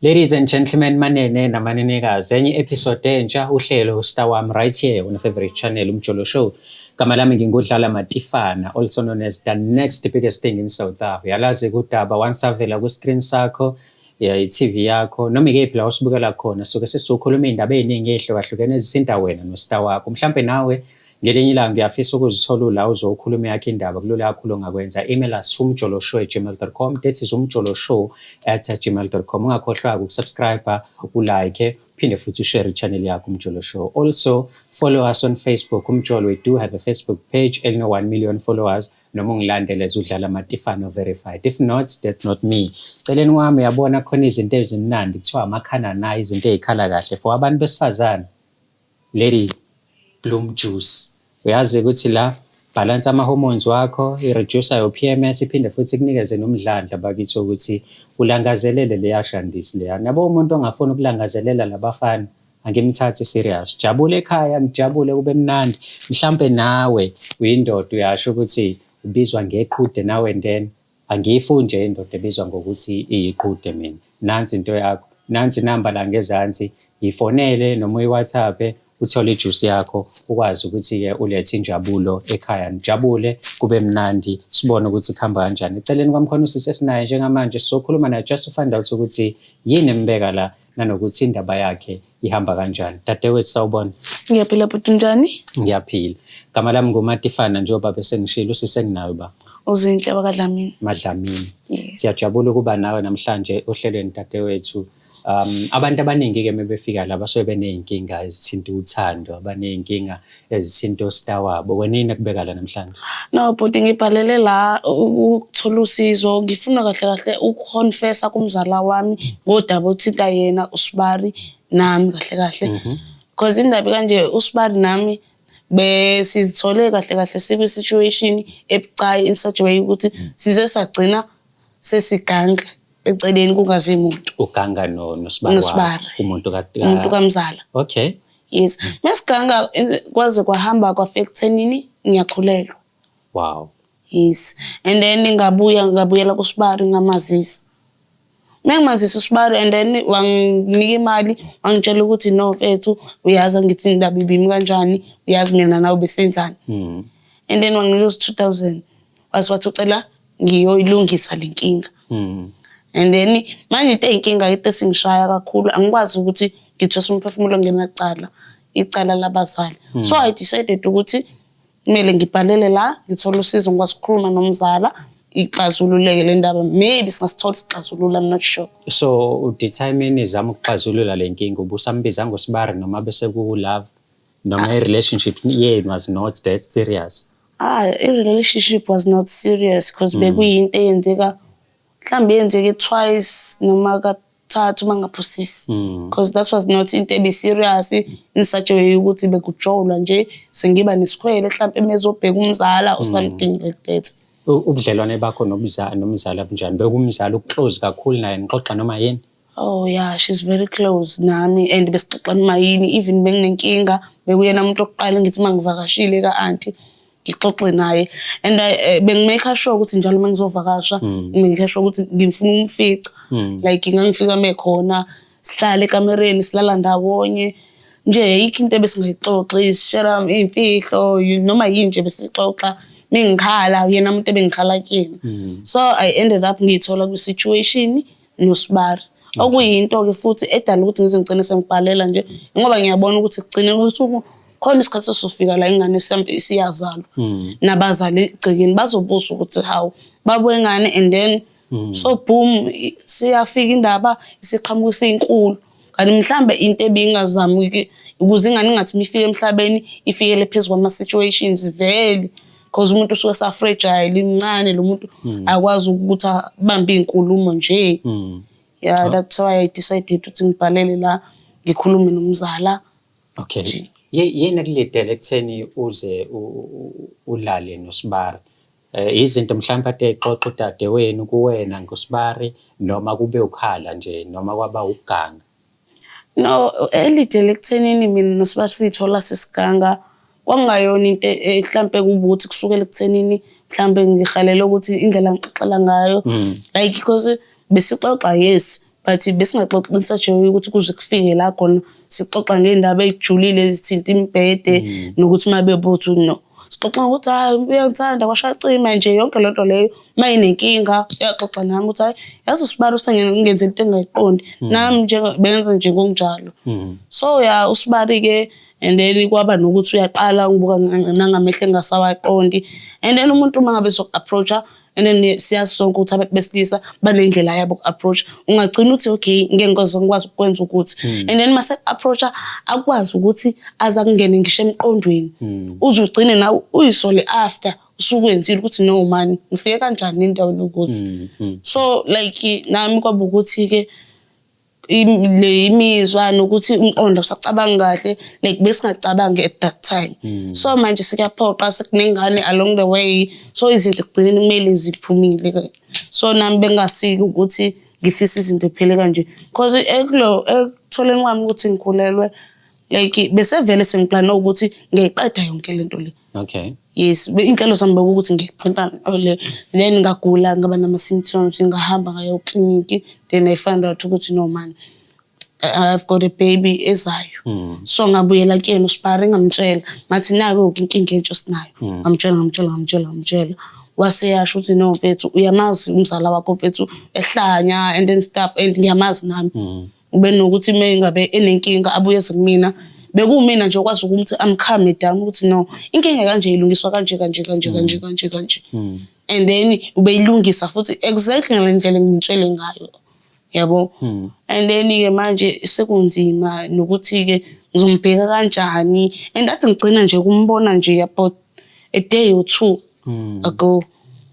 Ladies and gentlemen, manene namanenekazi, enye episode entsha, uhlelo Star Wami, right here on favorite channel, Umjolo Show. Gama lami nginguDlala Matifana, also known as the next biggest thing in South Africa. Yalazi kudaba once avela ku-screen sakho, ya i-TV yakho, noma ikephi la usibukela khona, suke sesizokhuluma iy'ndaba ey'ningi ey'hlukahlukene ezithinta wena no-star wakho. Mhlampe nawe ngelinye ilanga uyafisa ukuzithola ula uzokhuluma yakho indaba, kulula kakhulu ongakwenza. Email us umjoloshow@gmail.com. That is umjoloshow@gmail.com. Ungakhohlwa ukusubscribe, ulike, phinde futhi ushare i-channel yakho, Umjolo Show. Also follow us on Facebook, Umjolo. We do have a Facebook page elino 1 million followers, noma ungilandele as uDlala Matifano verified. If not, that's not me. Celeni wami uyabona khona izinto ezimnandi, kuthiwa amakhana na izinto ey'khala kahle for abantu besifazane. Lady Bloom Juice. Uyazi ukuthi la balance ama-hormones wakho, i-reduce your PMS, iphinde futhi ikunikeze nomdlandla bakithi ukuthi ulangazelele leya shandisi leya. Yabo, umuntu ongafuni ukulangazelela labafana angimthathi serious. Jabule ekhaya, nijabule, kube mnandi. Mhlampe nawe uyindoda, uyasho ukuthi ubizwa ngeqhude nawe, and then angiyifuni nje indoda ebizwa ngokuthi iyiqhude mina. Nansi into yakho, nansi inamba la ngezansi, yifonele noma uyi-WhatsApp, uthole ijuice yakho, ukwazi ukuthi-ke ulethe injabulo ekhaya, nijabule, kube mnandi, sibone ukuthi kuhamba kanjani. Eceleni kwami khona usisi esinaye njengamanje, sizokhuluma naye just to find out ukuthi yini embeka la nanokuthi indaba yakhe ihamba kanjani. Dadewethu, sawubona. Ngiyaphila bhuti, njani? Ngiyaphila. Gama lami nguMatifana, njengoba bese ngishilo. Usisi enginayo ba? Uzinhle bakaDlamini. Madlamini. Yes. Siyajabula ukuba nawe namhlanje ohlelweni, dadewethu. Abantu abaningi-ke mebefika la basuke beney'nkinga ezithinta uthando, abaney'nkinga ezithinta o-star wabo. Wena yini ekubeka la namhlanje? No bhuti, ngibhalele la ukuthola usizo. Ngifuna kahle kahle ukuconfessa kumzala wami ngodaba othinta yena uSibari nami kahle kahle. Because indaba kanje, uSibari nami besizithole kahle kahle sikwi-situation ebucayi in such a way ukuthi size sagcina sesiganga eceleni kungazi muntu. Uganga no noSibari Nosibari. wakho, umuntu ka Umuntu kamzala. Yes. Mesiganga kwaze kwahamba kwafika ekuthenini ngiyakhulelwa. Yes. And then ngabuya, ngabuyela kuSibari, ngamazisa. Mengimazisa uSibari and then wanginika imali, wangitshela ukuthi, "No mfethu, uyazi ngithi indaba ibimi kanjani, uyazi mina nawe besenzani." And then wanginikeza 2000. Wathi ucela ngiyoyilungisa le nkinga. And then manje into eyinkinga, into esingishaya kakhulu, angikwazi ukuthi ngithwese umphefumulo ngenacala, icala labazali. So I decided ukuthi kumele ngibhalele la, ngithole usizo, ngikwazi ukukhuluma nomzala, ixazululeke le ndaba. Maybe singasithola isixazululo, I'm not sure. So udetermine izama ukuxazulula le nkinga, ubusambiza ngoSibari noma bese ku-love noma i-relationship yenu was not that serious? Ah, i-relationship was not serious because bekuyinto eyenzeka, mhlawumbe yenzeke twice noma kathathu mangaphosisi. Because that was not into ebe-serious in such a way ukuthi bekujolwa nje, sengiba nesikhwele mhlawumbe mezobheka umzala or something like that. Ubudlelwane bakho nomzala bunjani? Bekumzala uclose kakhulu naye, nixoxa noma yini? Oh yeah, she's very close nami and besixoxa noma yini, even benginenkinga bekuyena umuntu okuqala ngithi mangivakashile ka-auntie ngixoxe naye, and bengimake sure ukuthi njalo uma ngizovakasha ngimake sure ukuthi ngifuna ukumfica, like ngangifika mekhona, sihlale ekamereni, silala ndawonye nje, ayikho into ebesingayixoxi, sishare iy'mfihlo, noma yini nje besixoxa, mengikhala yena umuntu ebengikhala kuyena. So I ended up ngiyithola kwi-situation noSibari, okuyinto-ke futhi edala ukuthi ngize ngigcine sengibhalela nje, ngoba ngiyabona ukuthi kugcine ukuthi khona isikhathi sesofika la ingane isiyazalwa, nabazali egcekeni bazobuza ukuthi, "Hawu, babo ingane?" And then so boom, siyafika indaba isiqhamuka isinkulu, kanti mhlambe into ebingazami ukuze ingane ingathi mifike emhlabeni ifikele phezu kwama-situations vele, because umuntu usuke sa-fragile, imncane lo muntu, akwazi ukuthi abambe iy'nkulumo nje. Yeah, that's why I decided ukuthi ngibhalele la, ngikhulume nomzala. Okay. Yini ekulidele ekutheni uze ulale noSibari? Izinto mhlawumbe ade exoxa udadewenu kuwena ngoSibari, noma kube ukhala nje, noma kwaba ukuganga? No, elidele ekuthenini mina noSibari siyithola sesiganga kwakungayona into mhlampe kuba ukuthi kusukela ekuthenini mhlampe ngihalela ukuthi indlela angixoxela ngayo, like because besixoxa, yes. But besingaxoxi in such a way ukuthi kuze kufike la khona sixoxa ngey'ndaba ey'julile ezithinta imibhede nokuthi uma bebuthu no. Sixoxa ngokuthi hhayi uyangithanda kwashacima nje yonke loo nto leyo. Uma enenkinga uyaxoxa nami ukuthi hhayi yazi usibali usengenzela into engingayiqondi. Nami nje benza nje ngokunjalo. So ya usibali-ke and then kwaba nokuthi uyaqala ngibuka nangamehlo engasawaqondi. And then umuntu uma ngabe ezoku-approach-a and then siyazi sonke ukuthi abantu besilisa banendlela yabo yoku-approach. Ungagcina uthi okay ngeke ngikwazi ngikwazi ukwenza ukuthi. And then mase ku-approach-a akwazi ukuthi aze akungene ngisho emqondweni. Uze ugcine nawe uyisole after usukwenzile ukuthi no man ngifike kanjani endaweni yokuthi. So like nami kwaba ukuthi-ke le imizwa nokuthi umqondo awusacabangi kahle, like besingacabangi at that time. So manje sekuyaphoqa sekunengane along the way, so izinto ekugcineni kumele ziphumile. So nami bengingasiki ukuthi ngifisa izinto ziphele kanje cause ekutholeni kwami ukuthi ngikhulelwe, like bese vele sengiplane ukuthi ngiyayiqeda yonke lento le. Yes, iy'nhlelo zami bekuwukuthi ngiyiqeda le, then ngagula ngaba nama-symptoms, ngahamba ngaya eklinikhi, then I found out ukuthi no man, I've got a baby ezayo. So ngabuyela kuyena usibari ngamtshela, ngathi naku-ke inkinga entsha esinayo. Ngamtshela, ngamtshela, ngamtshela, ngamtshela. Wase eyasho ukuthi no mfethu, uyamazi umzala wakho mfethu ehlanya and then stuff, and ngiyamazi nami. Ube nokuthi uma ngabe enenkinga abuye eze kumina, bekuwumina nje okwazi ukuthi am-calm down ukuthi no, inkinga kanje ilungiswa kanje kanje kanje kanje kanje kanje. And then ubeyilungisa futhi exactly ngale ndlela engimtshele ngayo. Yabo? And then-ke manje sekunzima nokuthi-ke ngizombheka kanjani, and athi ngigcina nje ukumbona nje about a day or two ago.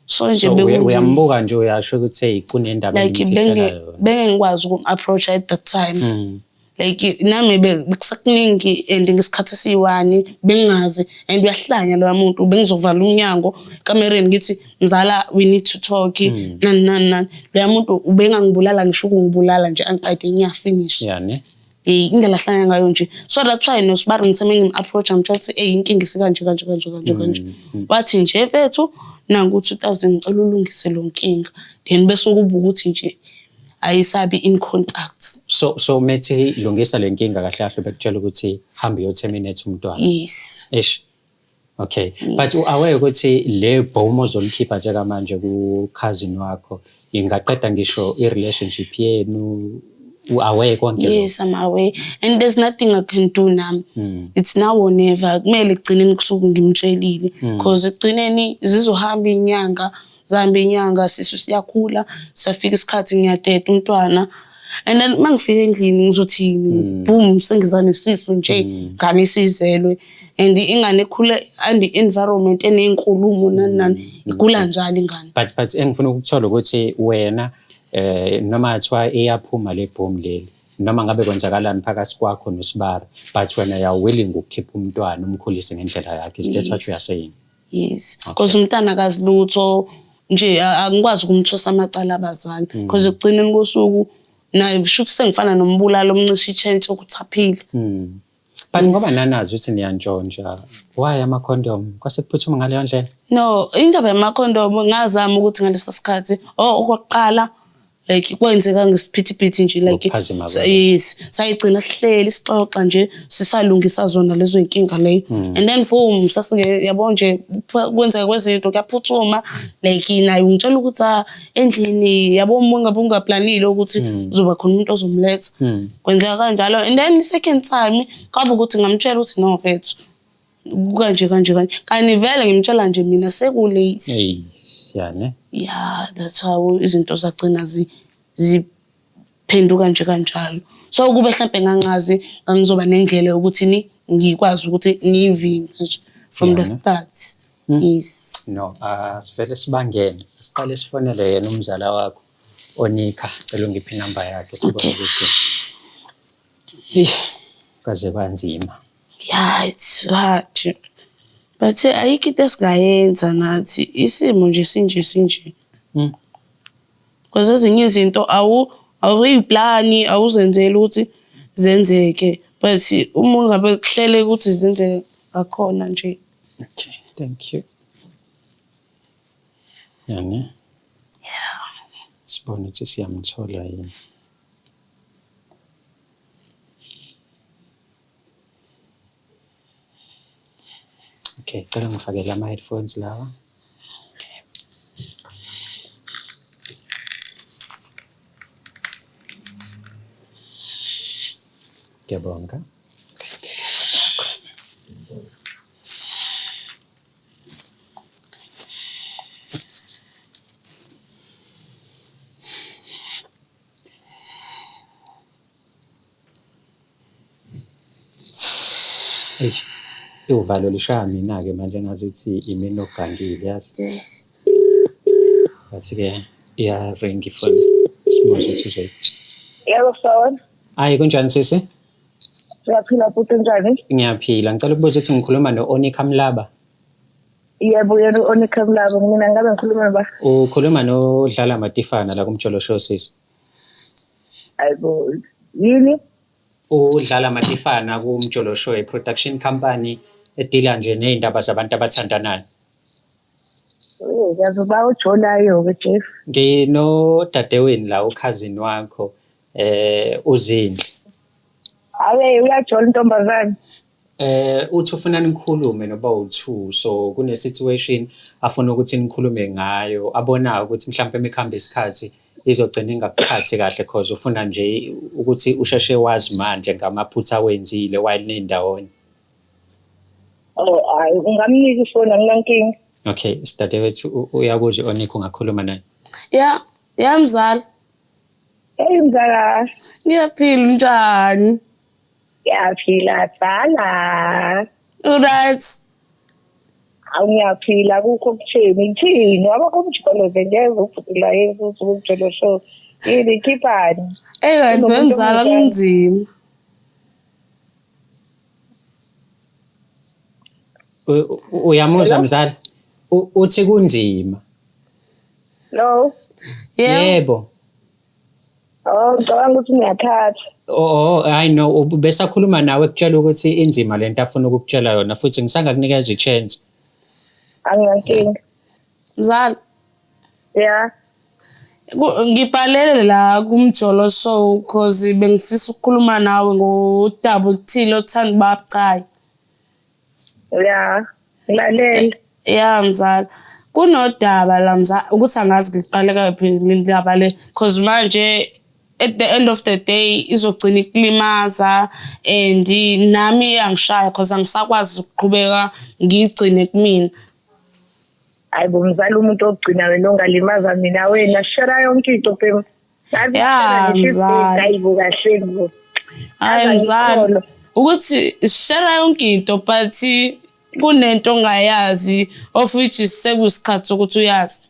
So nje So bekunzima. Uyambuka nje uyasho ukuthi hey, kunendaba Like engimfihlela benge yona. bengingikwazi ukum-approach at that time. Like nami bekusekuningi and ngesikhathi esiyi-one bengingazi and uyahlanya loya muntu, bengizovala umnyango ekamereni ngithi mzala, we need to talk, nani nani nani. Loya muntu ubengangibulala ngisho ukungibulala nje angiqede nya, finish. Yeah, ne? Indlela ahlanya ngayo nje. So that's why nosibari ngithe mengim-approach ngimtshela ukuthi eyi inkinga isikanje kanje kanje kanje kanje. Wathi nje mfethu nangu 2000, ngicela ulungise lo nkinga. Then bese kuba ukuthi nje ayisabi in contact. So methi lungisa le nkinga, kahle kahle bekutshela ukuthi hamba uyo-terminate umntwana. Yes. Eish. Okay. But u-aware ukuthi le bhomu ozolikhipha njengamanje ku-cousin wakho ingaqeda ngisho i-relationship yenu, u-aware konke lokho? Yes, I'm aware. And there's nothing I can do nami. It's now or never. Kumele ekugcineni kusuke ngimtshelile. Because ekugcineni zizohamba inyanga, zihamba inyanga, sisu siyakhula, safika isikhathi ngiyateta umntwana. And then mangifika endlini ngizothini? Boom, sengiza nesisu nje, ngane isizelwe. And ingane ekhule and environment enenkulumo nani nani, igula njalo ingane. But engifuna ukukuthola ukuthi wena noma kuthiwa iyaphuma le bhomu leli, noma ngabe kwenzakalani phakathi kwakho noSibari, but wena you are willing ukukhipha umntwana umkhulise ngendlela yakhe. Is that what you are saying? Yes. Because umntana akazi lutho nje, angikwazi ukumthosa amacala abazali. Because ekugcineni kosuku naye kusho ukuthi sengifana nombulalo omncisha i-chance ukuthi aphile. But ngoba nanazi ukuthi niyantshontsha, why ama-condom? Kwase kuphuthuma ngaleyo ndlela? No, indaba yamakhondomu ngazama ukuthi ngaleso sikhathi, oh, okokuqala like kwenzeka ngesiphithiphithi nje like Ngokuphazima kweso. Yes, sayigcina sihleli sixoxa nje sisalungisa zona lezo inkinga leyo, and then boom, sasike yabo nje kwenzeka kwezinto kuyaphuthuma, like naye ungitshela ukuthi ah, endlini yabo uma ungabe ungaplanile ukuthi kuzoba khona umuntu ozomletha, kwenzeka kanjalo. And then second time kwaba ukuthi ngamtshela ukuthi no mfethu, kanje kanje kanje, kanti vele ngimtshela nje mina seku-late. Hey, ya ne? Yeah, that's how izinto zagcina ziphenduka nje kanjalo. So kube mhlampe ngangazi, ngangizoba nendlela yokuthi ni ngikwazi ukuthi ngiyivimbe nje from the start, yes. No, ah, sivele sibangene. Siqale sifonele yena umzala wakho Onika, cela ungiphe inamba yakhe sibone ukuthi. Ish, kwaze kwanzima. Yeah, it's hard, but ayikho into esingayenza nathi, isimo nje sinje sinje. Because ezinye izinto awuyiplani, awuzenzeli ukuthi zenzeke, but uma ungabe kuhlele ukuthi zenzeke ngakhona nje. Okay, thank you. Yani? Yeah. Sibone ukuthi siyamthola yini. Okay, cela ngifakele ama-headphones lawa. Ngiyabonga. Eish, uvalo lishaya mina-ke manje engazuthi imina ogangile yazi. But-ke iyaringa ifoni, simuzwe ukuthi uzoyi. Yebo, sawubona. Hayi, kunjani sisi? Siyaphila futhi, unjani? Ngiyaphila. Ngicela ukubuza ukuthi ngikhuluma no-Onika Mlaba. Yebo, yena u-Onika Mlaba. Mina ngabe ngikhuluma noba? Ukhuluma noDlala Matifana la kuMjolo Show sisi. Hayibo, yini? UDlala Matifana kuMjolo Show, i-production company edila nje ney'ndaba zabantu abathandanayo. Eh, yazi uba ujolayo-ke Jeff. Nginodadewenu la, ukhazini wakho, uZinhle. Awe, uyajola intombazane. Uthi ufuna nikhulume noba u-two, so kune situation afuna ukuthi nikhulume ngayo, abonayo ukuthi mhlawumbe mekuhamba isikhathi izogcina ingakuphathi kahle, cause ufuna nje ukuthi usheshe wazi manje ngamaphutha awenzile while nindawonye. Oh, hayi, ungamnika ifoni, anginankinga. Okay, sidadewethu, uyakuzwa u-Onika, ungakhuluma naye. Ya, ya mzala. Hey mzala. Ngiyaphila, unjani? Ngiyaphila dala. Uright. Hawu, ngiyaphila, akukho kutheni. Ngithini? Waba kumjolo nje ngeke ubhuti la ukuthi kumjolo show. Yini khiphani? Eh kanti Kunomuntu wemzala onjani? Kunzima. Uyamuzwa Hello? mzala? Uthi kunzima. No. Yebo. Yebo. Oh, ngicabanga ukuthi ngiyathatha. Oh, I know, besakhuluma nawe kutshela ukuthi inzima lento afuna ukukutshela yona, futhi ngisangakunikeza i-chance. Anginankinga. Mzala. Yeah. Ngibhalele la kuMjolo Show cause bengifisa ukukhuluma nawe ngodaba oluthile othanda ukuba bucayi. Yeah. Ngilalela. Ya mzala. Kunodaba la mzala ukuthi angazi ngiqale kephi le ndaba le, cause manje at the end of the day izogcina ikulimaza and nami iyangishaya cause angisakwazi ukuqhubeka ngiyigcine kumina. Hayi bo mzala, umuntu ogcina wena ongalimaza mina, wena share yonke into phela. Ya, mzala. Hayi bo, kahle bo. Hayi Aza mzala, ngikholwa. ukuthi share yonke into, but kunento ongayazi, of which is sekuyisikhathi sokuthi uyazi.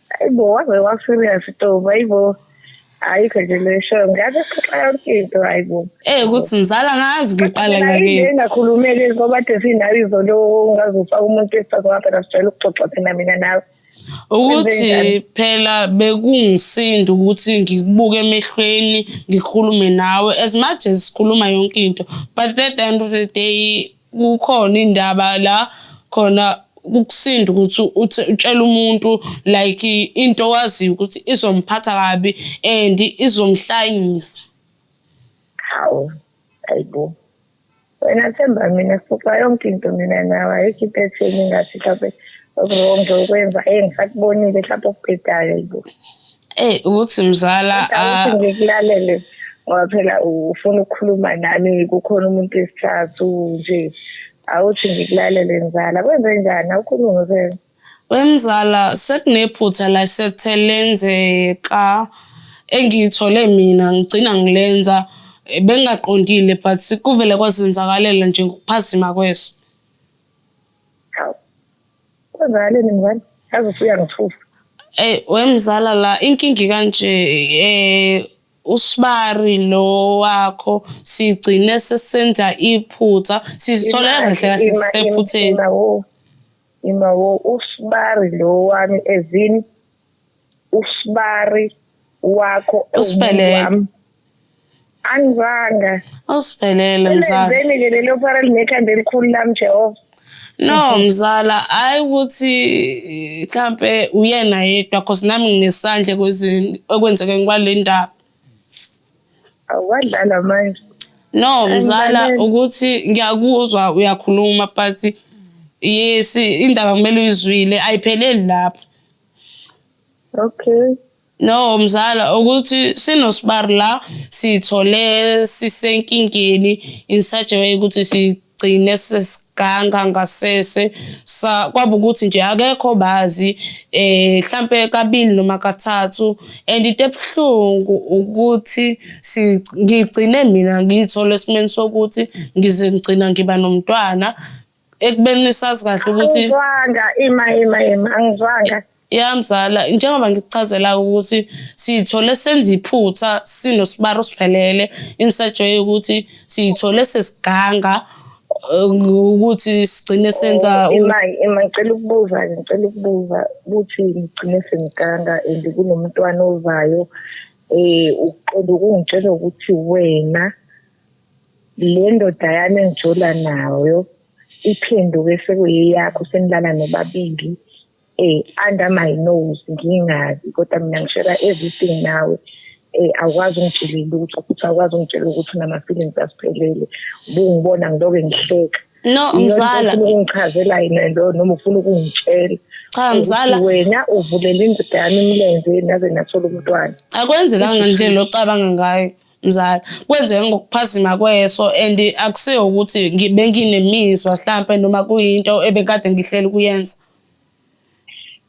Hayi bo, waze wa serious ntombi, hayi bo. Ayikho nje le show, ngabe sixoxa yonke into, hayi bo. Eh, ukuthi mzala ngazi ngiqala Phela ngakephi. yini engakhulumeli ngoba kade sinayo izolo, ungazufaka umuntu esithathu ngoba phela sijwayele ukuxoxa thina mina nawe. Ukuthi Kwenzenjani? phela bekungisinda ukuthi ngikubuke emehlweni ngikhulume nawe, as much as sikhuluma yonke into, but at the end of the day kukhona indaba la khona kukusinda ukuthi utshele umuntu like into waziyo ukuthi izomphatha kabi and izomhlanyisa. Hawu, hayi bo. Wena themba mina, sixoxa yonke into mina nawe, ayikho into etheni engathi mhlawumbe oku-wrong ukwenza engisakubonile mhlawumbe okubhedayo, hayi bo. Eh, ukuthi mzala Kodwa ah, ukuthi ngikulalele ngoba phela ufuna ukukhuluma nami, kukhona umuntu wesithathu nje, awuthi ngikulalele mzala, kwenze njani? Awukhulume phela. Wemzala, sekunephutha la sethe lenzeka engiyithole mina ngigcina ngilenza, bengingaqondile, but kuvele kwazenzakalela nje ngokuphazima kweso. Hawu, kwenzakaleni mzala? Yazi usuyangithusa. Eh wemzala, la inkingi kanje, usibari lo wakho sigcine sesenza iphutha, sizitholela kahle kahle sisephutheni. Ima wo, ima wo, usibari lo wami ezini, usibari wakho Usiphelele. wami. Angizanga. Usiphelele mzala. Lenzeni-ke lelo phara linekhanda elikhulu lami, Jehova? No mzala, hayi ukuthi mhlampe uyena yedwa, cause nami nginesandla ekwenzekeni kwale ndaba. Awadlala manje. No mzala, ukuthi ngiyakuzwa uyakhuluma, but yes, indaba kumele uyizwile, ayipheleli lapho. Okay. No mzala, ukuthi sinosibari la sithole sisenkingeni in such a way ukuthi sigcine sesiganga ngasese, sa kwaba ukuthi nje akekho bazi mhlambe kabili noma kathathu, and into ebuhlungu ukuthi ngigcine mina ngiyithola esimeni sokuthi ngize ngigcina ngiba nomntwana ekubeni sazi kahle ukuthi Angizwanga, ima ima ima, angizwanga. Ya mzala, njengoba ngikuchazela ukuthi siyithole senza iphutha sinosibaro siphelele in such a way ukuthi siyithole sesiganga, ukuthi sigcine senza Oh, ima ima, ngicela ukubuza, ngicela ukubuza ukuthi ngigcine sengiganga and kunomntwana ozayo, uqonda ukungitshela ukuthi wena le ndoda yami engijola nayo iphenduke sekuyeyakho, senilala nobabili under my nose, ngingazi, kodwa mina ngishare everything nawe, awukwazi ungitshelile ukuthi, futhi awukwazi ungitshela ukuthi unama-feelings asiphelele, ubungibona ngiloke ngihleka. No mzala, ufuna ukungichazela yena lo noma ufuna ukungitshela? Cha mzala, wena uvulela indoda yami imilenze naze nathola umntwana. Akwenzekanga nje lo cabanga ngayo mzala, kwenzeke ngokuphazima kweso, and akusiyo ukuthi benginemizwa mhlampe noma kuyinto ebekade ngihleli kuyenza.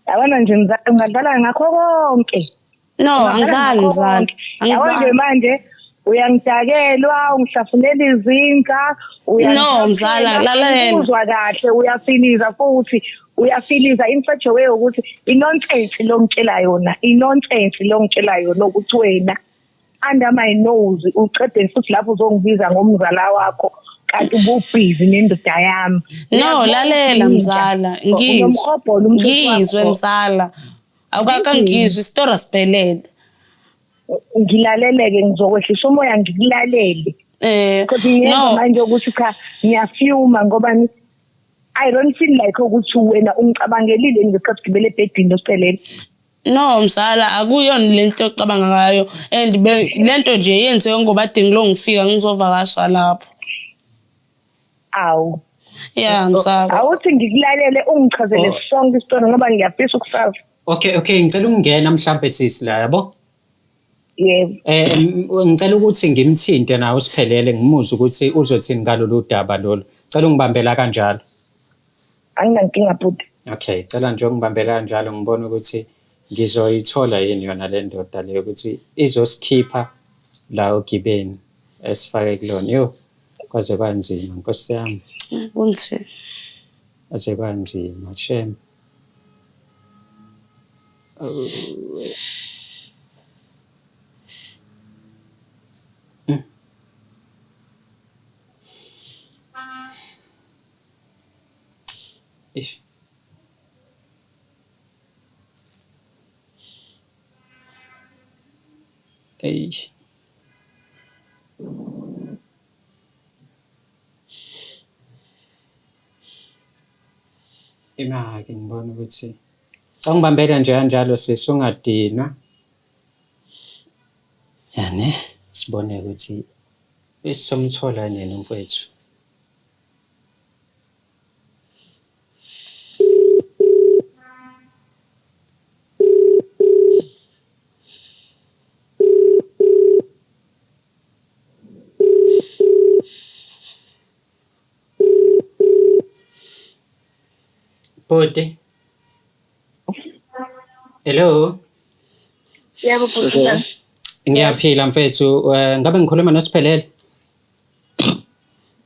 Yabona nje mzala, ungadlala ngakho konke. No, angidlali mzala. Yabona nje manje uyangidakelwa, ungihlafunela izinka. No mzala, lalela. Uzwa kahle, uyafiliza futhi, uyafiliza in such a way ukuthi i-nonsense lo ngitshela yona, i-nonsense lo ngitshela yona ukuthi wena under my nose uqede futhi lapho uzongibiza ngomzala wakho kanti ububhizi nendoda yami. No, lalela mzala, ngizwe mzala, awukakangizwi isitori asiphelele. Ngilaleleke, ngizokwehlisa umoya ngikulalele. Because ngiyezwa manje ukuthi cha, ngiyafuma ngoba I don't feel like ukuthi wena ungicabangelile ngesikhathi gibele ebhedini nosiphelele. No mzala, akuyona lento ocabanga ngayo, and lento nje yenziwe ngoba dingi ngifika ngizovakasha lapho. Awu. Ya mzala. Awuthi ngikulalele ungichazele sonke isitori ngoba ngiyafisa ukusazi. Okay, ngicela ukungena mhlambe sisi la, yabo? Yebo. Ngicela ukuthi ngimthinte nawe usiphelele, ngimuzwe ukuthi uzothini ngalolu daba lolu. Cela ungibambela kanjalo. Anginankinga bhuti. Okay, cela nje ungibambela kanjalo ngibone ukuthi ngizoyithola yini yona le ndoda leyo ukuthi izosikhipha la ogibeni esifake kulona. Yo, kwaze kwanzima Nkosi yami. Kunzima. Kwaze kwanzima, shame. Ish. Eish. Ima-ke ngibona ukuthi ungibambele nje kanjalo sisi, ungadinwa. Yani sibone ukuthi isomthola nini umfowethu. Bhuti. Hello. Yebo bhuti. Ngiyaphila mfethu, ngabe ngikhuluma noSiphelele?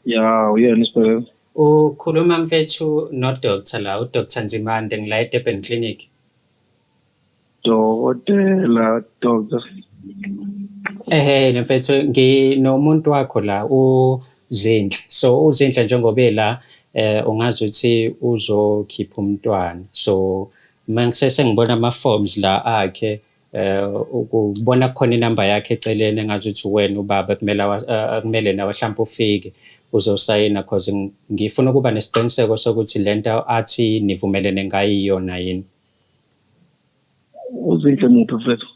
Ya, uyena uSiphelele. Ukhuluma mfethu no Dr. la, uDr Nzimande, ngila eDurban Clinic. Dokotela, doctor. Ehhe mfethu, nginomuntu wakho la uZinhle. So uZinhle njengoba ela ungazi ukuthi uzokhipha umntwana. So mangise ngibona ama forms la akhe, ukubona kukhona inamba yakhe eceleni engazi ukuthi wena ubaba kumele kumele nawe mhlawumbe ufike uzosayina, cause ngifuna ukuba nesiqiniseko sokuthi lento athi nivumelene ngayo iyona yini. UZinhle muphi mfethu?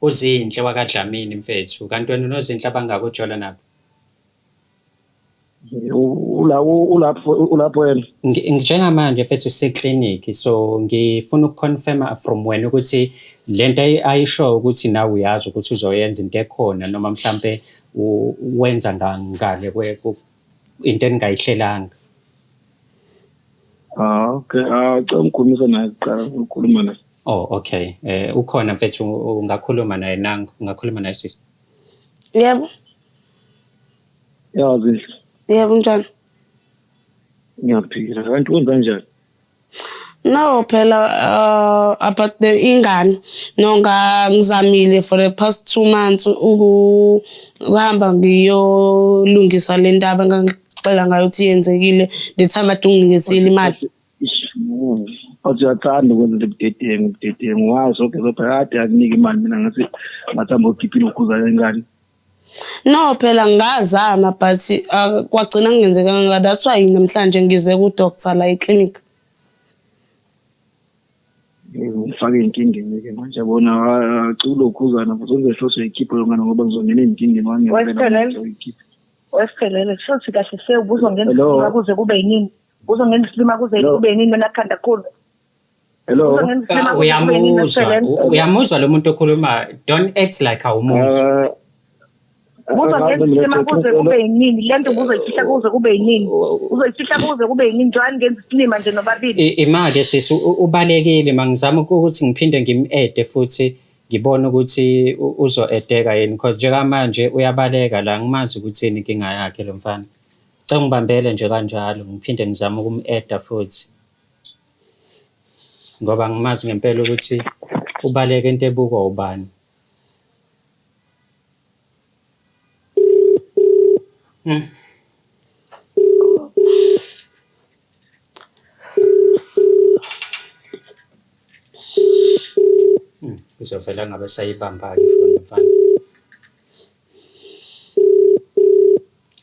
UZinhle wakaDlamini mfethu. Kanti wena unoZinhle abangaka ojola nabo? Ulapho ulapho wena? Njengamanje mfethu useklinikhi, so ngifuna ukuconfirma from wena ukuthi lento ayishoyo ukuthi nawe uyazi ukuthi uzoyenza into ekhona noma mhlampe wenza ngale into eningayihlelanga. Ah, okay. Ah, cela ngikhulumise naye kuqala, ukhuluma naye. Oh, okay. Ukhona mfethu, ungakhuluma naye nangu, ungakhuluma naye sisi. Yebo. Ya Zinhle. Yebo, njani? Ngiyaphila. Kanti wenza kanjani? No phela about the ingane, no, ngizamile for the past 2 months ukuhamba ngiyolungisa le ndaba engangixela ngayo ukuthi yenzekile the time ade unginikezile imali. Athi uyathanda ukwenza into ebudedengu budedengu, wazi okay, so phakade akunika imali, mina ngathi ngathamba ukhiphe ilokhuza ingane. No phela ngazama, but kwagcina kungenzekanga. That's why namhlanje ngize ku-doctor la e-clinic. Ngifake ey'nkingeni-ke manje, yabona, culokhuzana futhi wenze hloso uyikhiphe lo ngane ngoba ngizongena ey'nkingeni. Wesiphelele. Wesiphelele, kusho kahle sewubuzongena Hello. isilima kuze kube yinini? Uzongena isilima kuze Hello. kube yinini wena khanda khulu? Hello. Uzongena isilima kuze kube yinini, Uyamuzwa, Wesiphelele? uyamuzwa lo muntu okhulumayo. Don't act like awumuzwa. Uzongena isilima kuze kube yinini? Le nto ubuzoyifihla kuze kube yinini? Uzoyifihla kuze kube yinini? Njengoba ningenza isilima nje nobabili. Ima-ke sisi, ubalekile, mangizama ukuthi ngiphinde ngim-adde futhi, ngibone ukuthi uzo-addeka yini, because njengamanje uyabaleka la, ngimazi ukuthi yini inkinga yakhe lo mfana. Cela ngibambele nje kanjalo, ngiphinde ngizame ukum-adda futhi ngoba ngimazi ngempela ukuthi ubaleka into ebukwa ubani. Uzovela ngabe sayibamba-ke ifoni mfana.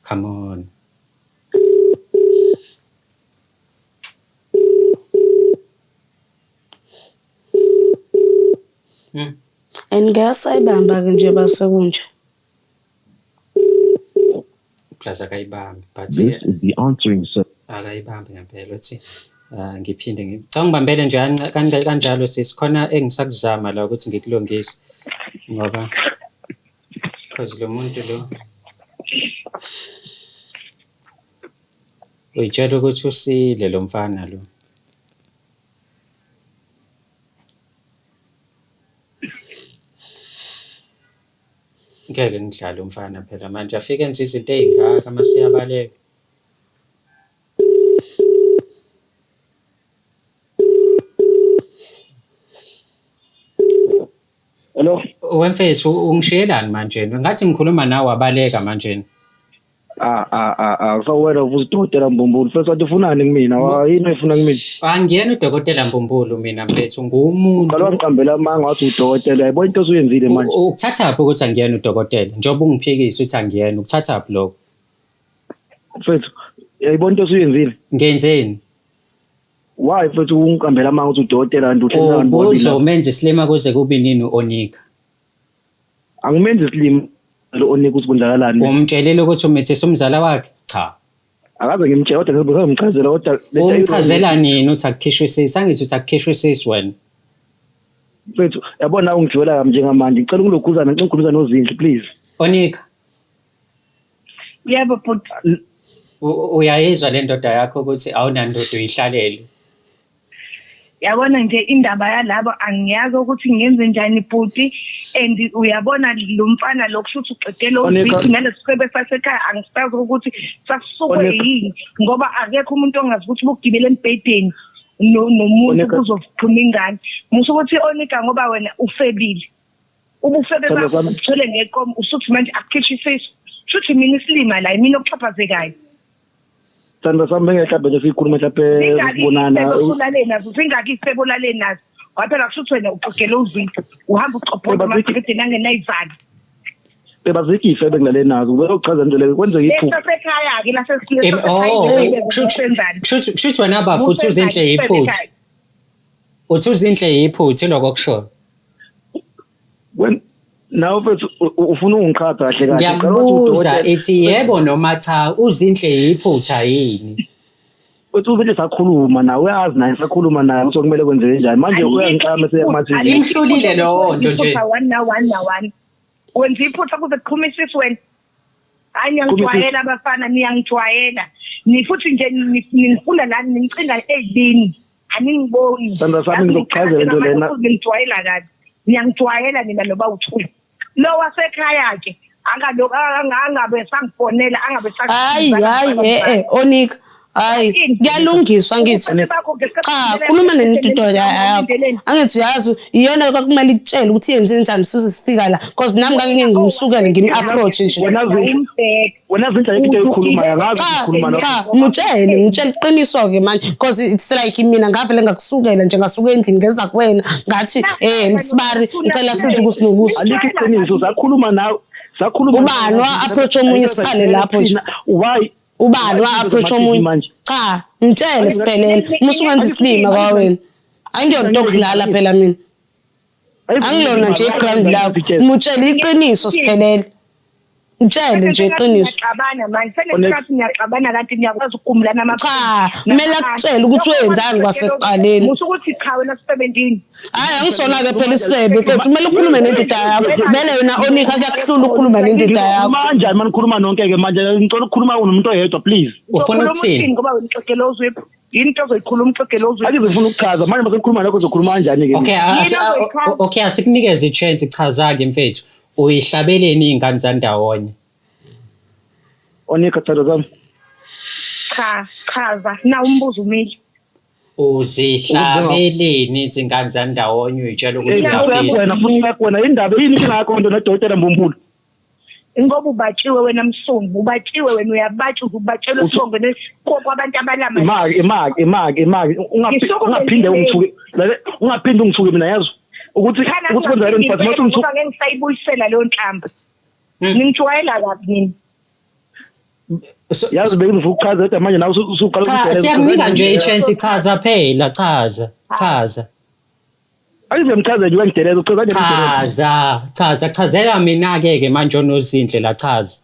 Come on. And ngeke sayibamba-ke nje basekunje. Plus akayibambi, but This is the answering service. Akayibambi ngempela, uthi ngiphinde cha, ngibambele nje kanjalo sisi, khona engisakuzama la ukuthi ngikulungise ngoba cause lo muntu lo uyitshela ukuthi usile lo mfana lo. Ngeke ngidlale umfana phela manje, afike enze izinto ey'ngaka mase eyabaleka. Hello. Wemfethu, ungishiyelani manje? Ngathi ngikhuluma nawe wabaleka manje. Ah ah ah ah, sawena uvuza udokotela Mbumbulu. First wathi ufunani kumina? Yini oyifuna kumina? Angiyena udokotela Mbumbulu mina mfethu, ngumuntu. Qala wangiqambela amanga wathi udokotela. Yayibona into osuyenzile manje. Ukuthathaphi ukuthi angiyena udokotela? Njengoba ungiphikisa ukuthi angiyena, ukuthathaphi lokho? Mfethu, yayibona into osuyenzile. Ngenzeni? Why mfethu ungiqambela amanga ukuthi udokotela kanti uhleli nabantu bobabili la? Ubuzomenza isilima kuze kube nini u-Onika? Angimenzi isilima lo Onika ukuthi kwenzakalani. Umtshelile ukuthi umithisa umzala wakhe? Cha. Akaze ngimtshele, kodwa ngizobe ngimchazela, kodwa le nto Umchazela nini ukuthi akukhishwe isisu? Angithi uthi akukhishwe isisu wena. Mfethu, yabona ungijola kami njengamanje. Ngicela ungilokhuzana, ngicela ngikhulumisana noZinhle, please. Onika, Yebo bhuti. Uyayizwa le ndoda yakho ukuthi awunandoda, uyihlalele. Yabona nje indaba yalabo, angiyazi ukuthi ngenze njani bhuti, and uyabona lo mfana lo, kusho ukuthi uqedele Onika. uzithi nalesifebe sasekhaya, angisazi ukuthi sasukwe Onika. yini, ngoba akekho umuntu ongazi ukuthi bokugibela embhedeni nomuntu Onika. kuzophuma ingane. Musa ukuthi Onika, ngoba wena ufebile, ubufebe Thando bakho sami. ubuthole ngeqomo, usuthi manje akukhishwe isisu, shuthi mina isilima la, imina okuxhaphazekayo. Sithando sami, bengeke nje sikhulume mhlawumbe Zingaki ukubonana. izifebe osulale nazo? Zingaki izifebe olale nazo? Kwaphela kusho ukuthi wena uqogele uzwile, uhamba ucobhoza Beba, amabhakede nangenayivalo. Bebazikho iy'febe engilale nazo. Uzochaza into leyo, kwenzeka iphutha. Leso sekhaya-ke. Oh, kushuthi wena bafo uthi uZinhle yiphutha. Uthi uZinhle yiphutha, iloko okushoyo. Nawe mfethu ufuna ungiqhatha kahle kahle. Ngiyakubuza ithi yebo noma cha, uZinhle yiphutha yini? Uthi uvele sakhuluma nawe, uyazi naye sakhuluma naye ukuthi kumele kwenze kanjani. Manje uyangiqama seyamathi. Imhlulile leyo nto nje. Iphutha 1 na 1 na 1. Wenza iphutha kuze kuqhume isisu wena. Hayi, niyangijwayela abafana, niyangijwayela. Ni futhi nje ningifuna nani, ningicinga ezibini. Aningiboni. Sandra sami, ngizokuchazela into lena. Ngijwayela kabi. Niyangijwayela nina noba uthule. Lo wasekhaya ke angalokhu angabe sangifonela, angabe Hayi, hayi, Onika, hayi, kuyalungiswa ngithi. Cha, khuluma nendoda yakho. Angithi yazi iyona kwakumele ikutshele ukuthi yenze njani size sifika la, cause nami ngangeke ngimsukele ngim-approach nje. Wena Zinhle, wena Zinhle, ayikho into oyikhulumayo, angazi Cha, ukukhuluma no. cha, mutshele iqiniso-ke manje, cause it's like mina ngavele ngakusukela nje, ngasuka endlini ngeza kuwena ngathi msibari, ngicela sithi ukuthi nokuthi. Alikho iqiniso, sakhuluma nawe, sakhuluma. Ubani wa-approach omunye? Siqale lapho nje. Why? Ubani wa-approach omunye? Manje. Cha, mtshele siphelele, musukenza isilima kwawena. Angiyona into okudlala phela mina, angilona nje i-ground lakho. Mutshele iqiniso siphelele, mtshele nje iqiniso. Ngiyaxabana manje, senesikhathi ngiyaxabana kanti ngiyakwazi ukukumlana ama. Cha, kumele akutshele ukuthi wenzani kwasekuqaleni. Musa ukuthi cha wena sisebentini. Hayi, angisona-ke phela isifebe mfethu, kumele ukhulume nendoda yakho vele. Wena Onika, kuyakuhlula ukukhuluma nendoda yakho. Kanjani manikhuluma nonke-ke manje? Ngicela ukukhuluma nomuntu oyedwa, please. Ufuna Uzokhuluma ukuthini? Ngoba wena uxegela ozwiphu. Yini into ozoyikhuluma uxegela ozwiphu? Ake ngifuna ukuchaza manje, mase ngikhuluma nakho uzokhuluma kanjani-ke? Okay, Yini ozoyichaza? okay, asikunikeze i-chance, chaza-ke mfethu. Uyihlabeleni iy'ngane zandawonye? Onika, thando zami. Cha, chaza. Na umbuzo umile. Uzihlabeleni izingane zandawonye uyitshela ukuthi uyafisa? Wena futhi wena, indaba yini inkinga yakho nto nodokotela mbumbulu? Ngoba ubatshiwe wena msungu, ubatshiwe wena, uyabatsha, ubatshelwa uthongo kwabantu abalama. Imaki, imaki, imaki, imaki. Ngisuke Ungaphinde ungithuke, ungaphinde ungithuke mina, yazi ukuthi kwenzakale but mase ungithuke. Ngoba ngeke ngisayibuyisela leyo nhlamba. Ningijwayela kabi nini. Yazi bengifuna ukuchaza kodwa manje nawe usuqala. Cha, siyakunika nje i-chance, chaza phela, chaza, chaza. Ake ngimchazele nje, uyangidelela, uchaza nje. Chaza, chaza, chazela mina-ke ke manje onoZinhle la, chaza.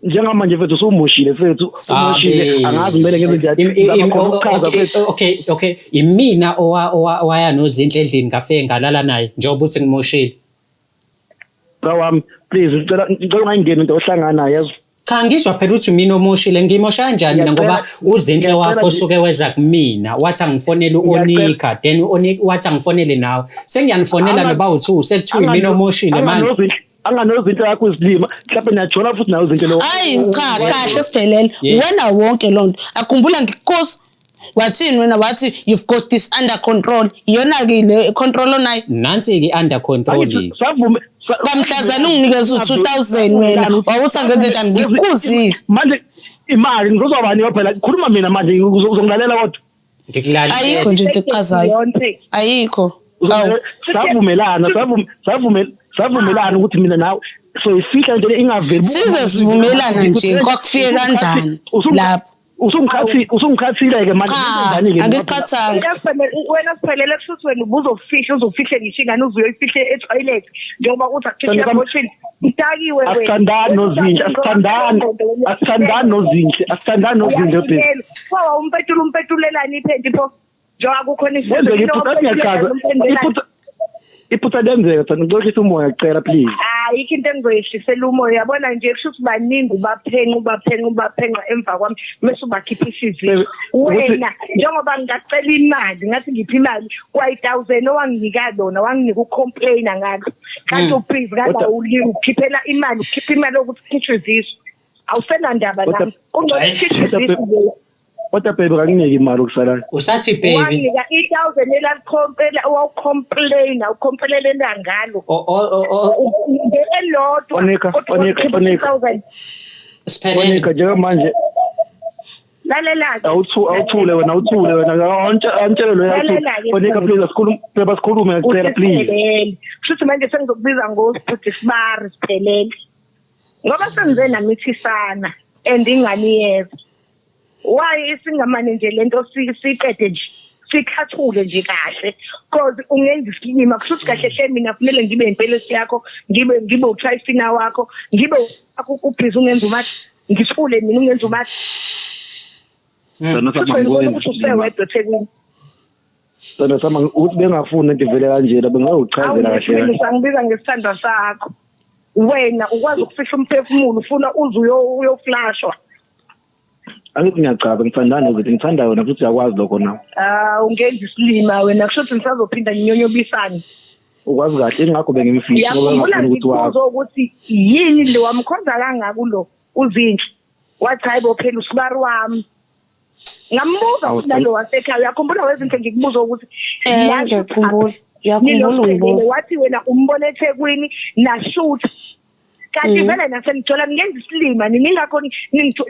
Njengamanje mfethu usumushile, mfethu umushile. Abe. Angazi kumele ngenze njani. Ngizama khona ukuchaza, Okay, mfethu. okay, imina owaya noZinhle endlini ngafike ngalala naye njengoba uthi ngimoshile. Bra wami, please, ngicela ungayingeni into ohlangana nayo, yazi. Cha, ngizwa phela ukuthi mina omoshile, ngimosha kanjani mina ngoba uZinhle Ngiyacela wakho nje. usuke weza kumina wathi angifonele u-Onika, then u-Onika wathi angifonele nawe, sengiyanifonela noba u-two, sekuthiwa imina omoshile manje. Anganozinto yakho izilima, mhlawumbe niyajola futhi nayo izinto lo. Hayi cha, kahle siphelele. Wena wonke loo nto akhumbula ngikukusa wathini wena? Wathi you've got this under control. Iyona-ke le control onayo. Nansi-ke i-under control. Savume. Kwamhlazane unginikeza u-2000 wena wawuthi angenze njani, ngikuzile. Manje imali ngizozwa bani phela? Khuluma mina manje, uzongilalela kodwa. Ngikulalela. Ayikho nje into echazayo, ayikho. Awu. Savumelana, savumelana ukuthi mina nawe soyifihla into le ingaveli. Size sivumelana nje, kwakufike kanjani lapho? Usungikhathile-ke manje. Cha. Njani-ke? Angiqhathanga. Wena siphelele, kushuthi wena ubuzofihla, uzofihle ngisho ingane, uze uyoyifihle e-toilet njengoba uthi akukhishwe abortion. Udakiwe wena. Asithandani noZinhle, asithandani, asithandani noZinhle, asithandani noZinhle baby. Wawa umpetula, umpetulelani iphenti pho? Njengoba kukhona Kwenzeka iphutha, athi ngiyachaza, iphutha lenzeka thina, ngicela uhlise umoya, kucela, please. Ayikho into engizoyehlisela umoya, uyabona nje, kusho ukuthi baningi ubaphenqa, ubaphenqa, ubaphenqa emva kwami mese ubakhipha isizisu wena. Njengoba ngingacela imali, ngathi ngiphi imali kwayi-thousand owanginika lona, wanginika ucomplaina ngalo, kanti ubhizi kade ukhiphela imali, ukhipha imali yokuthi kukhishwe izisu, awusenandaba nami, kungcono kukhishwe izisu. Kodwa baby, kakuniki imali okusalayo. Usathi baby. Wanginika i-thousand elalikhompela owawucomplaina, ucomplainelela ngalo. O Elodwa. Onika, Onika, Onika. 2000. Siphelele. Onika, njengamanje Lalela-ke. Awuthule wena, awuthule wena, awuntshele lo yathi. Lalela-ke. Onika, please, asikhulume, baby, asikhulume, ngiyacela, please. Usiphelele. Kushuthi manje sengizokubiza ngosiphuthi sibari siphelele. Ngoba sengize namithisana and ingane iyeza. Why isingamane nje lento siqede nje? Sikhathule nje kahle, cause ungenza isilima. Kusho ukuthi kahle hle mina kufanele ngibe impelesi yakho, ngibe uTrifina wakho, ngibe ubhizi ungenza umathi, ngithule mina ungenza umathi. Sithando sami, Futhi wena ubona angikwenzi ukuthi isilima. usewedwa eThekwini. Sithando sami, ukuthi bengafuni into ivele kanjena, bengingawuchazela kahle kahle. Awuneqiniso, angibiza ngesithandwa sakho. Wena ukwazi ukufihla umphefumulo, ufuna uze uyoflashwa. Angithi ngiyachaza, ngithandana nokuthi ngithanda wena futhi uyakwazi lokho nawe. Ah, ungenza isilima wena, kusho ukuthi ngisazophinda nginyonyobisane. Ukwazi kahle, ingakho bengimfihla ngoba Uyakhumbula ngingafuni ukuthi ngikubuza wazi. ukuthi yini le wamkhonza kangaka ulo uZinhle. Wathi hayi bo phela usibari wami. Ngambuza Awu, futhi nalo wasekhaya, uyakhumbula wezinhle ngikubuza ukuthi Eh, la ngiyakhumbula. Uyakhumbula nilokhu ungibuza. wathi wena umbone eThekwini nashutha. Kanti vele nasenithola ningenza isilima nina, ingakho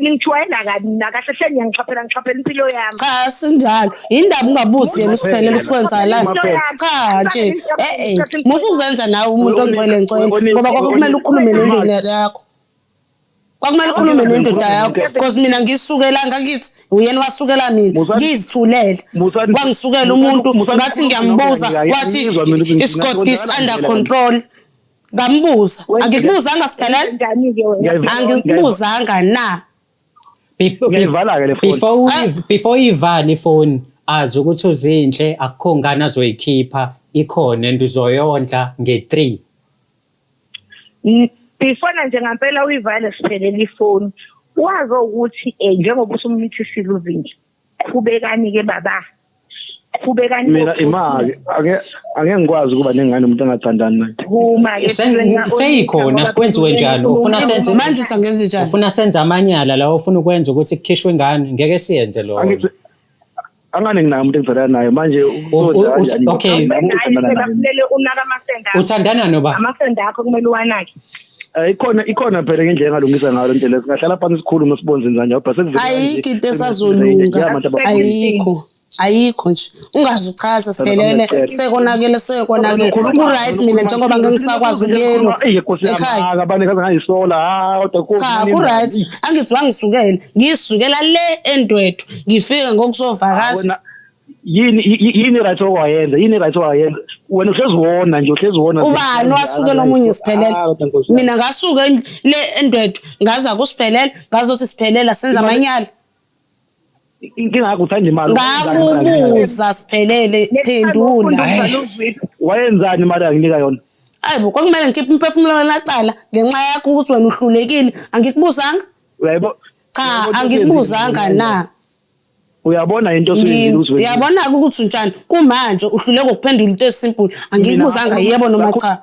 ningijwayela kabi mina kahle hle niyangixhaphela, ngixhaphela impilo yami. Cha, sinjalo. Yindaba ungabuzi yena usiphelele ukuthi kwenzakalani. Cha nje, eh eh, musukuzenza nawe umuntu ongcwele ngcwele ngoba kwakumele ukhulume nendoda yakho. Kwakumele ukhulume nendoda yakho because mina ngisukela ngakithi uyena wasukela mina ngizithulele. Wangisukela umuntu ngathi ngiyambuza wathi it's got this under control. Ngambuza, angikubuzanga siphelele? Njani-ke wena? Angikubuzanga na? Ngiyayivala-ke le phone. Before uyivale ifoni, azi ukuthi uZinhle akukho ngane azoyikhipha, ikhona and uzoyondla nge-3. Before nje ngampela uyivale siphelele ifoni. Wazi ukuthi njengoba usummithisile uZinhle, qhubekani-ke baba. Qhubekani. Mina imali ake ngikwazi ukuba nengane umuntu engathandani naye. Phuma-ke Seyikhona, sikwenziwe njani? Ufuna senze Manje uthi angenze njani? Ufuna senze amanyala la, ufuna ukwenza ukuthi kukhishwe ingane, ngeke siyenze lokho. Angithi angane nginaye umuntu engithandana naye manje uzowenza kanjani? Okay. Nami ngithandana naye. Kumele unake amasende akho. Uthandana noba? Amasende akho kumele uwanake. Ikhona phela ngendlela engalungisa ngayo lento le. Singahlala phansi sikhulume sibone senza njani. Kodwa sekuvele Ayikho kanje, into esazolunga. Yeah, abantu Ayikho. Ayikho nje. Ungaze uchaze siphelele, sekonakele sekonakele. Ku-right mina njengoba ngingisakwazi ukuyelo Eyi, Nkosi yami, ekhaya. ah, abantu ngaze ngayisola, ah, kodwa Nkosi, Cha, yami, ku-right. Angithi wangisukela. Ngisukela le eNdwedwe. Ngifike ngokuzovakasha. Wena, yini right okwayenza? Yini right okwayenza? Wena uhlezi wona nje, uhlezi wona. Ubani wasukela omunye siphelele? Ah, kodwa Nkosi yami. Mina ngasuka le eNdwedwe ngaza kusiphelele, ngazothi siphelela senza amanyala. Inkinga yakho uthanda imali. Ngakubuza siphelele, phendula. Wayenzani imali anginika yona? Hayi bo, kwakumele ngikhiphe umphefumulo wena cala ngenxa yakho ukuthi wena uhlulekile. Angikubuzanga? Uyayibona? Cha, angikubuzanga na? Uyabona into osuyenzile ukuthi wena- Uyabona-ke ukuthi unjani kumanje, uhluleka ukuphendula into e-simple. Angikubuzanga yebo noma cha.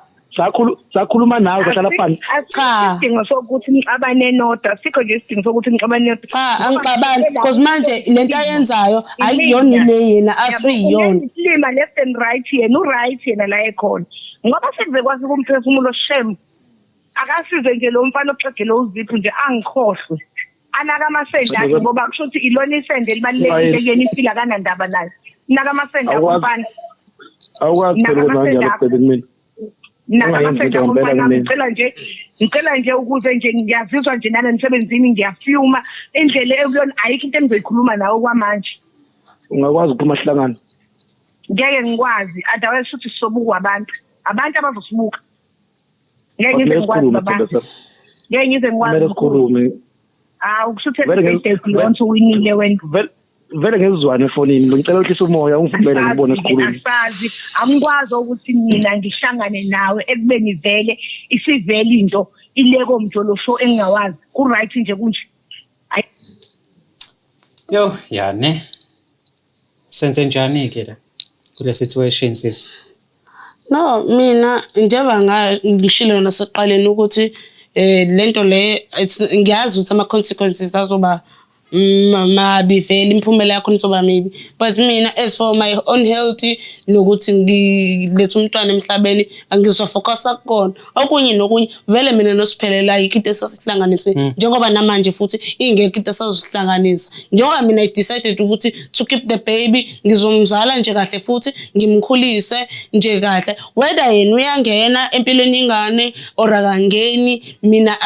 Sakhuluma nawe sahlala phansi. Cha. Isidingo sokuthi nixabane nodwa, sikho nje isidingo sokuthi nixabane nodwa. Cha, angixabani because manje lento ayenzayo ayikuyona le yena athi uyiyona. Isilima left and right, yena u-right yena la ekhona. Ngoba sekuze kwafika umphefumulo shem. Akasize nje lo mfana oxegele uziphu nje angikhohlwe. Anaka amasende akhe ngoba kusho ukuthi ilona isende elibalulekile kuyena, impilo akanandaba nayo. Naka amasende akho mfana. Awukwazi phela ukwenza kanjalo kucebe kumina. Naka Ungayenzi amasende into akho ngempela mfana. kumina. Ngicela nje ukuze nje ngiyazizwa nje nana emsebenzini ngiyafuma indlela ekuyona, ayikho into engizoyikhuluma nawe kwamanje. Ungakwazi ukuphuma sihlangane. Ngeke ngikwazi, otherwise futhi sisobukwa abantu abazosibuka. Ngeke ngize Kumele ngikwazi sikhulume baba. phela. Ngeke ngize ngikwazi. Kumele sikhulume. Hawu, kusho Vele ukuthi lonto uwinile wena. Vele ngezizwane efonini. Ngicela uhlise umoya ungivumele ngibone sikhulume. Asazi, angikwazi ukuthi mina ngihlangane nawe ekubeni vele isivele into ileko mjolo show engingawazi. Ku right nje kunje. Hayi. Yo, ya ne. Senze njani ke la kule situation, sis? No, mina njengoba ngishilo nasekuqaleni ukuthi lento le ngiyazi ukuthi ama consequences azoba mabi vele, imiphumela yakho izoba mibi, but mina as for my own health nokuthi ngilethe umntwana emhlabeni, angizofocusa kukona. Okunye nokunye vele mina nosiphelela ayikho into esasihlanganise, njengoba namanje futhi ingekho into esazosihlanganisa, njengoba mina I decided ukuthi to keep the baby, ngizomzala nje kahle futhi ngimkhulise nje kahle, whether yena uyangena empilweni ingane or akangeni. Mina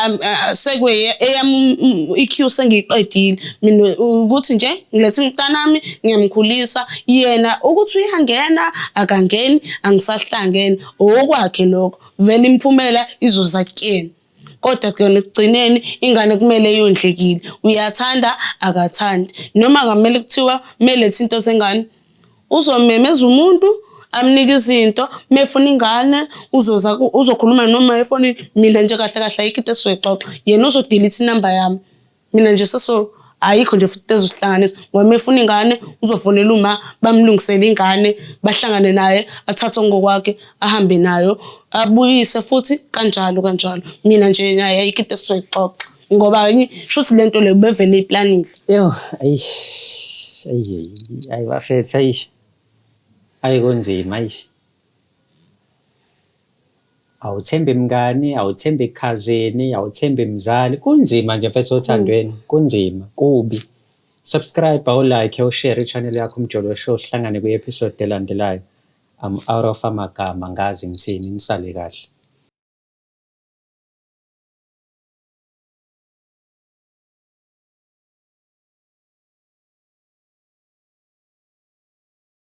sekwe eyami EQ sengiyiqedile. Mina ukuthi nje ngilethe umntanami, ngiyamkhulisa yena. Ukuthi uyangena akangeni, angisahlangene, okwakhe lokho. Vele imiphumela izoza kuyena, kodwa kuyona ekugcineni ingane kumele yondlekile. Uyathanda akathandi, noma ngamele kuthiwa kumele ethi into zengane, uzomemeza umuntu amnike izinto. Mefuna ingane uzoza uzokhuluma noma efonini. Mina nje kahle kahle ayikho into esizoyixoxa, yena uzodelete inamba yami. Mina nje seso ayikho nje futhi ezosihlanganisa, ngoba mefuna ingane uzofonela uma bamlungisele ingane, bahlangane naye, athathe ngokwakhe, ahambe nayo, abuyise futhi, kanjalo kanjalo. Mina nje naye ayikho into esizoyixoxa, ngoba shuthi lento leyo bevele iplanile. Yo, ayish, ayi, ayi bafethu, ayish. Ayi kunzima, ayish. Awuthembi mngani, awuthembi cousin, awuthembi mzali. Kunzima nje mfethu othandweni, kunzima, kubi. Subscribe, awulike, ushare i-channel yakho Umjolo Show, sihlangane kwi-episode elandelayo. I'm out of amagama, ngazi ngithini, nisale kahle.